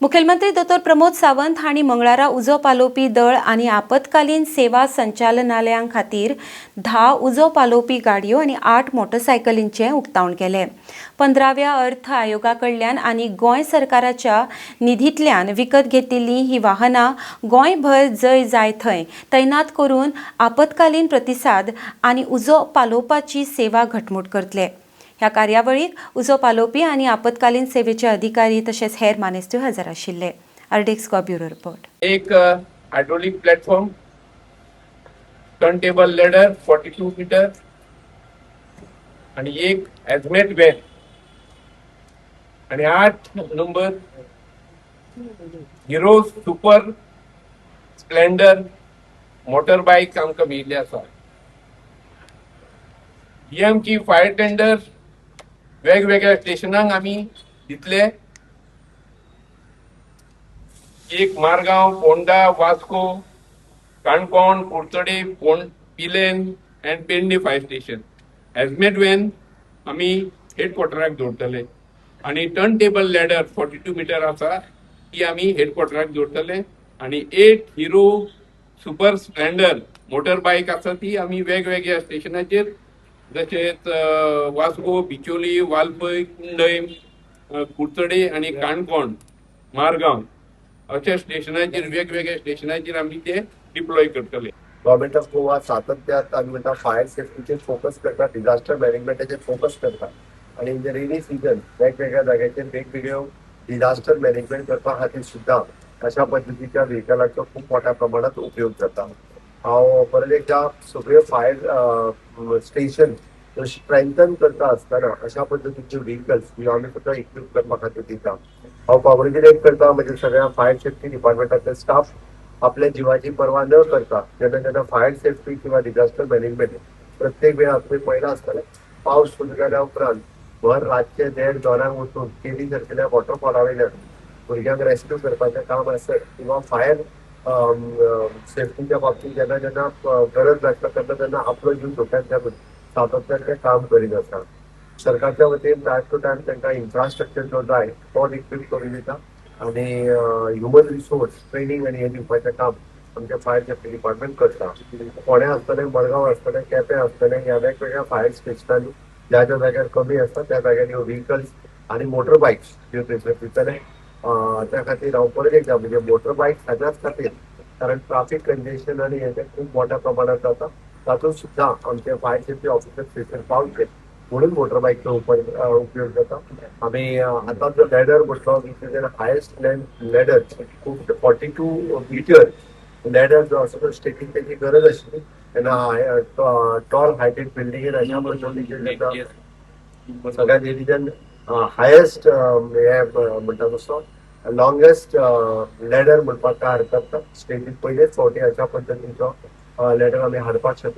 मुखेलमंत्री दोतोर प्रमोद सावंत हांणी मंगळारा उजो पालोवपी दळ आनी आपत्कालीन सेवा संचालनालयां खातीर 10 उजो पालोवपी गाडयो आनी 8 मोटरसायकलींचें उक्तावण केलें. 15व्या अर्थ आयोगा कडल्यान आनी गोंय सरकाराच्या निधींतल्यान विकत घेतिल्लीं हीं वाहनां गोंयभर जंय जाय थंय तैनात करून आपत्कालीन प्रतिसाद आनी उजो पालोवपाची सेवा घटमूट करतले. ह्या कार्यावळीक उजो पालोवपी आनी आपत्कालीन सेवेचे अधिकारी तशेंच हेर मानेस्तूय हजर आशिल्ले. RDX Goa, bureau report. एक hydraulic platform, turntable ladder 42 meter आणि एक हॅझमॅट व्हॅन आणि 8 number Hero super Splendor motor bike आमकां मेळिल्ली आसा. ही आमची फायर टेंडर वेगवेगळ्या स्टेशनांक आमी दितले. एक मारगांव, पोंडा, वास्को, काणकोण, कुडचडे, पोंड पिलेन and Pernem fire station. Hazmat van आमी हेडक्वॉर्टराक दवरतले आणि turn table ladder 42 meter आसा, ती आमी हेडक्वॉर्टराक दवरतले आणि 8 Hero super Splendor motor bike आसा, ती आमी वेगवेगळ्या स्टेशनाचेर जशेंच वास्को, बिचोली, वालपय, कुंडय, कुडचडे आनी काणकोण, मारगांव अशा स्टेशनाचेर, वेगवेगळ्या स्टेशनाचेर आमी ते डिप्लॉय करतले. गव्हर्मेंट ऑफ गोवा सातत्यात आमी म्हणटा फायर सेफ्टीचेर फोकस करता, डिझास्टर मॅनेजमेंटाचेर फोकस करता आणि इन the rainy season वेगवेगळ्या जाग्याचेर वेगवेगळ्यो डिझास्टर मॅनेजमेंट करपा खातीर सुद्दां अशा पद्दतीच्या व्हेकलाचो खूब मोठ्या प्रमाणात उपयोग जाता. हांव परत एकदा सगळ्यो फायर स्टेशन स्ट्रेंथन करता आसतना अशा पद्दतीचे व्हेकल्स ह्यो आमी सुद्दां इक्वीप करपा खातीर दिता. हांव कॉंग्रेच्युलेट करता म्हणजे सगळ्या फायर सेफ्टी डिपार्टमेंटाचे स्टाफ, आपल्या जिवाची पर्वा न करता जेन्ना जेन्ना फायर सेफ्टी किंवा डिझास्टर मॅनेजमेंट प्रत्येक वेळा तुमी पळयलां आसतलें, पावस सुरू जाल्या उपरांत भर रातचे देड दोनांक वचून केरी सारकेल्या वॉटरफॉला वयल्यान भुरग्यांक रेस्क्यू करपाचें काम आसत किंवा फायर सेफ्टीच्या बाबतीत जेन्ना जेन्ना गरज लागता तेन्ना तेन्ना आपलो जीव धोक्यात घालून सातत्यान ते काम करीत आसा. सरकारच्या वतीन टायम टू टायम तांकां इन्फ्रास्ट्रक्चर जो जाय तो इक्वीप करून दिता आणि ह्युमन रिसोर्स ट्रेनिंग आणि हे दिवपाचें काम आमचें फायर सेफ्टी डिपार्टमेंट करता. फोंडें आसतलें, मडगांव आसतलें, केपें आसतलें, ह्या वेगवेगळ्या फायर स्टेशनांनी ज्या ज्या जाग्यार कमी आसा त्या जाग्यार ह्यो व्हेकल्स आणि मोटर बायक्स ह्यो थंयसर दितले. त्या खातीर हांव परत एकदा म्हणजे मोटर बायक्स हाज्याच खातीर, कारण ट्राफीक कंजेशन आणि हेजें खूब मोठ्या प्रमाणात जाता. तातूंत सुद्दां आमचे फायर सेफ्टी ऑफिसर थंयसर पावचे म्हणून मोटर बायकचो उपयोग जाता. आमी आतां जो लॅडर म्हटलो, which is highest ladder, खूब 42 मिटर लॅडर जो आसा तो स्टेटीन तेजी गरज आशिल्ली तेन्ना टॉल हायटेड बिल्डिंगेर अशा पद्दतीचेर जाता. सगळ्यात रिजन हायेस्ट हे म्हणटा तसो लॉंगेस्ट लॅडर म्हणपाक काय हरकत ना. स्टेटीत पयलेच फावटी अशा पद्दतीचो लॅडर आमी हाडपाक शकले.